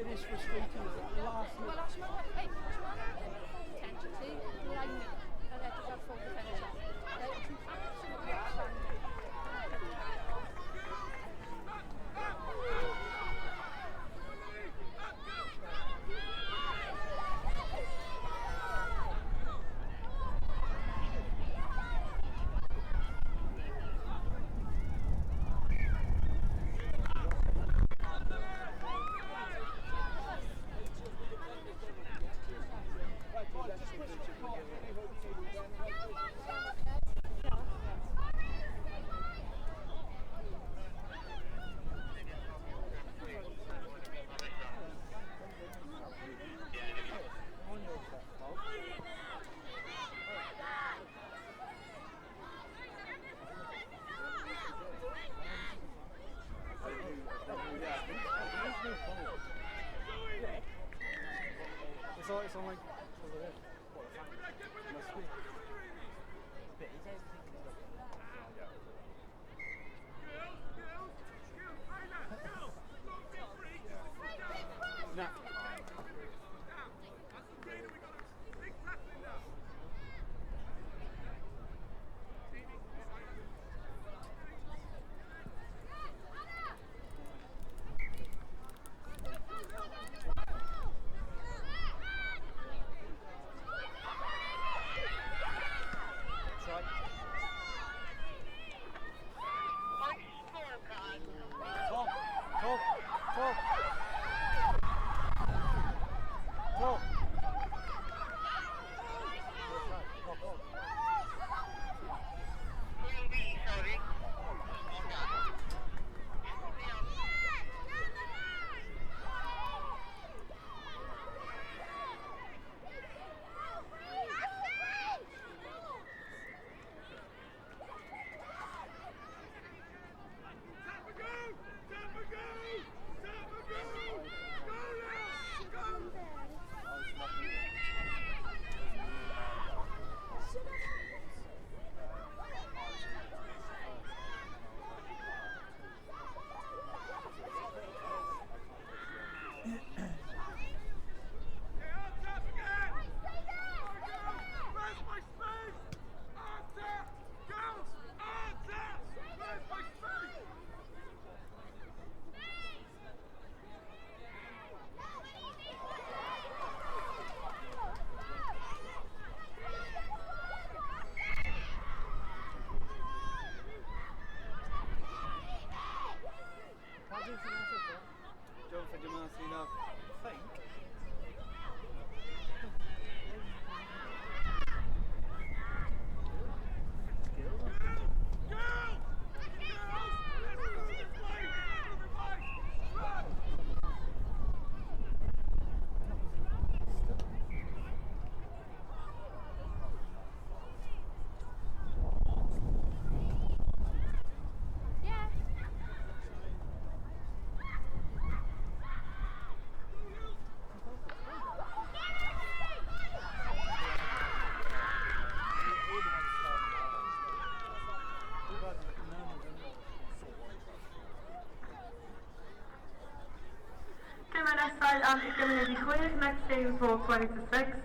It is frustrating. Last Wel, os mae... Ei, os mae ddim yn full potential ti, line yn edrych ar full potential. Ti'n absolutely outstanding. It's on like over there. Must be. Nah. Gemau nesau am 5:40, next game for 5:40.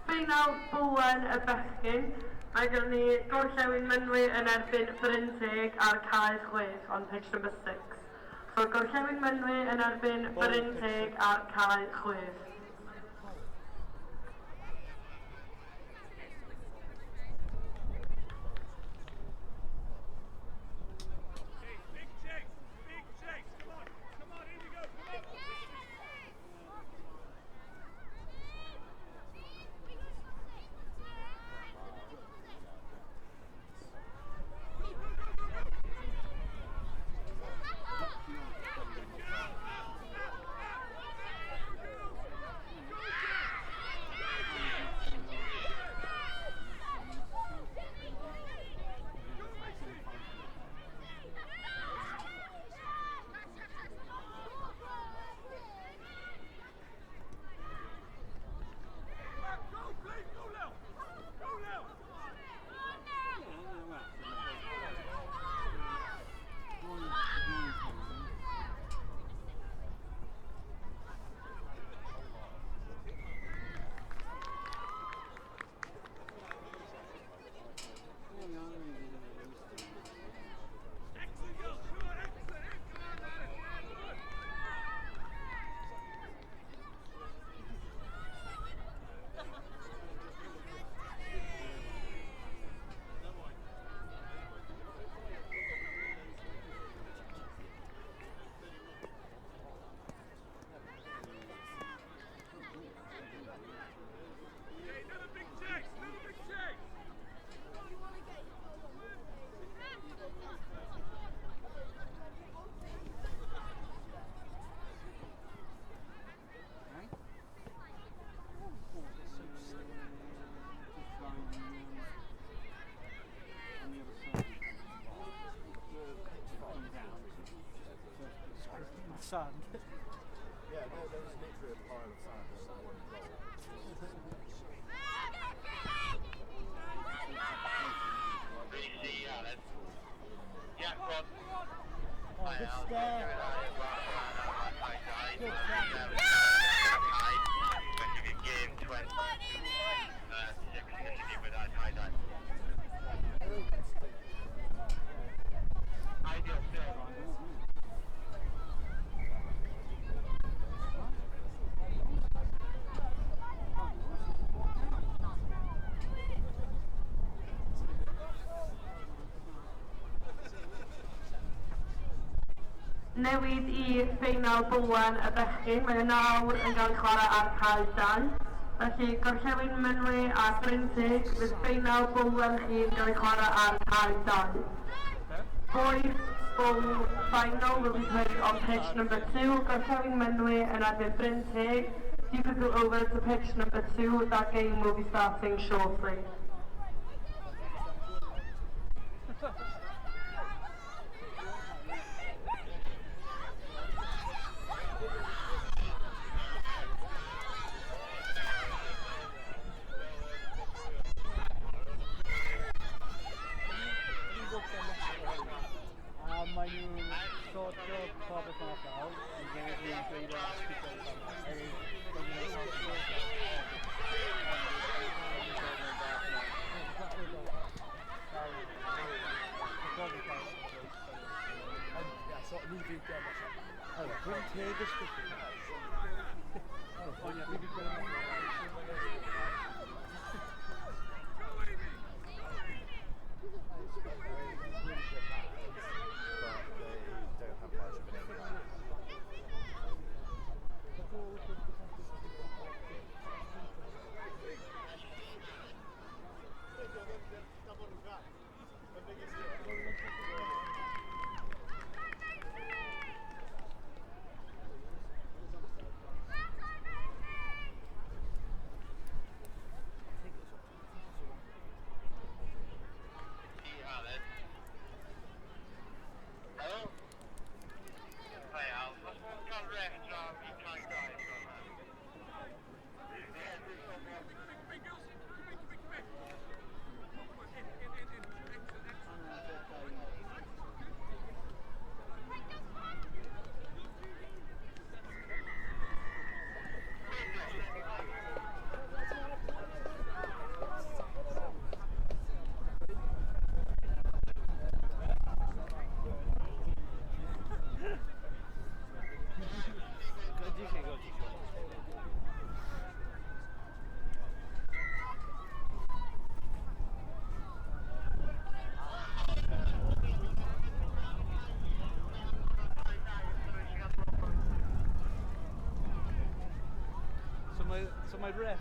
Ffeinal Bwlen y bechgyn. Mae gen ni Gorllewin Mynwy yn erbyn Brynteg ar cae 6 on pitch number 6. So Gorllewin Mynwy yn erbyn Brynteg ar cae 6. Good stare. Good Newid i ffeinal bowlen y bechgyn. Mae o nawr yn cael ei chwarae ar cae 2. Felly Gorllewin Mynwy a Brynteg, fydd ffeinal bowlen chi'n cael ei chwarae ar cae 2. Boys Bowl final will be played on pitch number 2. Gorllewin Mynwy yn erbyn Brynteg. You could go over to pitch number 2. That game will be starting shortly. Mae nhw'n sortio popeth mas nawr, yn gwneud nhw'n dweud ar speaker But they don't have much of an impact. So my ref.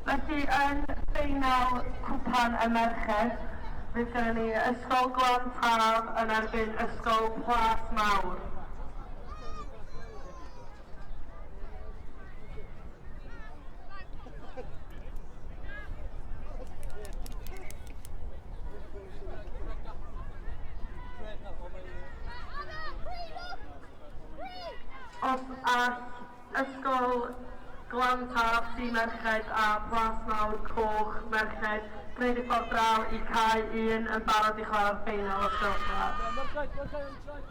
Felly yn ffeinal cwpan y merched, fydd gennym ni Ysgol Glan Taf yn erbyn Ysgol Plas Mawr. Os all Ysgol Glan Taf, Tîm Merched a Plas Mawr Coch Merched gwneud y ffordd draw i cae 1 yn barod i chwarae'r ffeinal os gwelwch yn dda.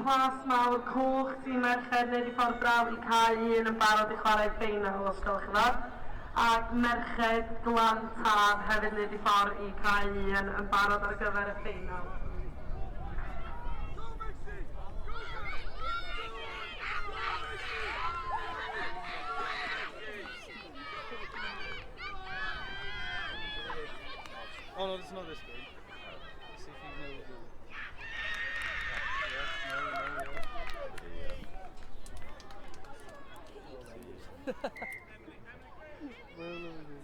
Plasmawr Coch, tîm merched wneud i ffordd draw i cae un yn barod i chwarae ffeinal, os gwelwch yn dda. Ac merched Glan Taf hefyd wneud i ffordd i cae un yn barod ar gyfer y ffeinal. Oh no, it's not this game. Let's see if you know the. Yes, no, no, yes. Well, there we go.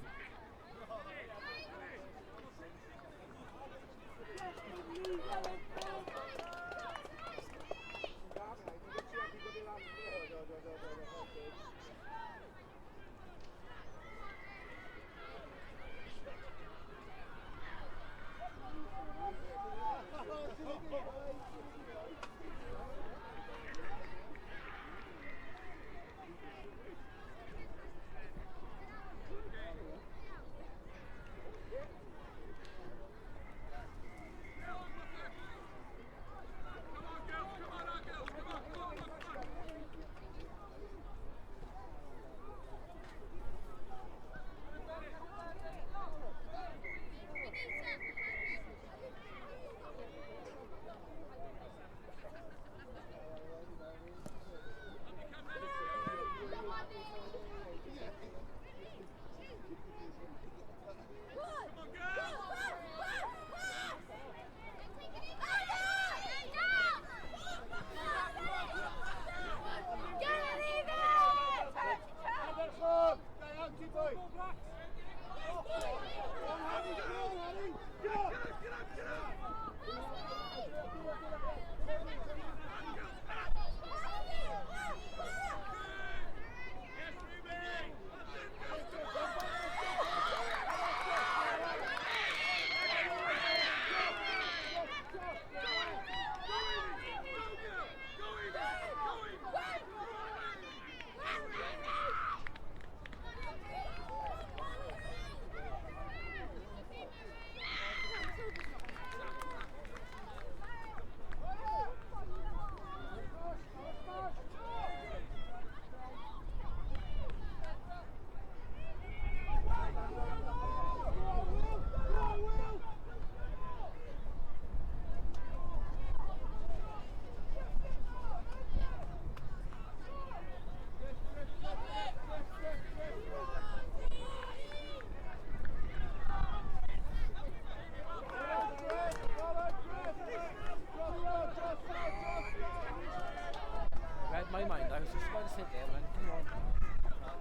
Read my mind. I was just about to sit there and went, come on. Come on,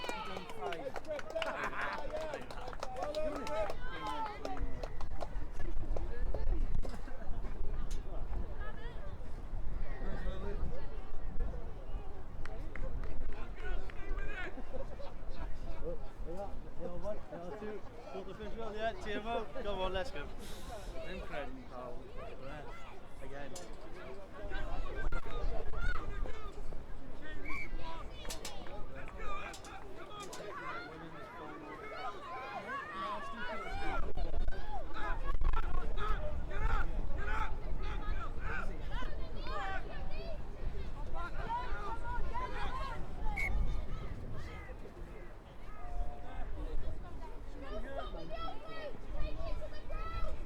keep on five. Yeah, TMO. Come on, let's go. Incredible, pal. Again. Take it to the ground!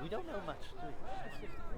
We don't know much, do we?